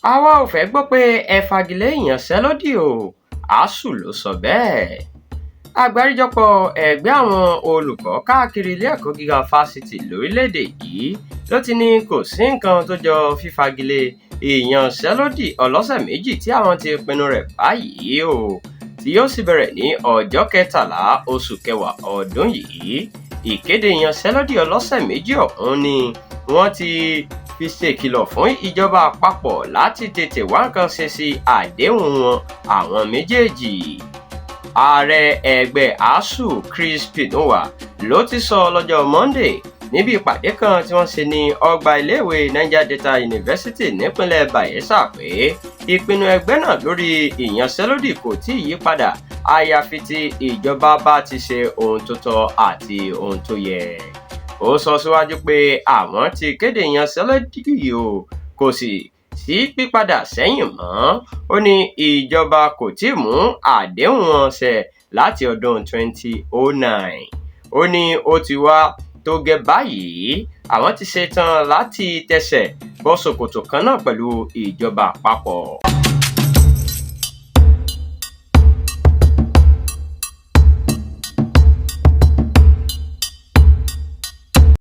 Àwa ò fẹ́ gbọ́ pé ẹ fagi lé ìyanṣẹ́lódì o, ASUU ló sọ bẹ́ẹ̀. Àgbáríjọpọ̀ ẹgbẹ́ àwọn olùkọ́ káàkiri ilé ẹ̀kọ́ gíga fásitì lórílẹ̀-èdè yìí ló ti ní kò sí nǹkan tó jọ fífagilé ìyanṣẹ́lódì ọlọ́sẹ̀ 2 tí àwọn ti pinnu rẹ̀ báyìí o, tí yóò sì bẹ̀rẹ̀ ní ọjọ́ 13 oṣù kẹwàá ọdún yìí. Ìkéde ìyanṣẹ́lódì ọlọ́sẹ̀ 2 ọ̀hún ni wọ́n ti fi ṣèkìlọ̀ fún ìjọba àpapọ̀ láti tètè wá nǹkan ṣe sí àdéhùn wọn àwọn méjèèjì. Ààrẹ ẹgbẹ́ ASUU, Chris Pinuwa, ló ti sọ lọ́jọ́ Monday níbi ìpàdé kan tí wọ́n ṣe ní ọgbà iléèwé Niger Delta University nípínlẹ̀ Bayelsa pé ìpinnu ẹgbẹ́ náà lórí ìyanṣẹ́lódì kò tí ì yí padà, àyàfi tí ìjọba bá ti ṣe ohun tó tọ́ àti ohun tó yẹ. Ó sọ síwájú pé àwọn ti kéde ìyanṣẹ́lódì yìí o, kò sì sí pípadà sẹ́yìn mọ́. Ó ní ìjọba kò tí ì mú àdéhùn wọn ṣẹ láti ọdún 2009. Ó ní ó ti wá tó gẹ́ báyìí, àwọn ti ṣetán láti tẹsẹ̀ bọ́ ṣòkòtò kan náà pẹ̀lú ìjọba àpapọ̀.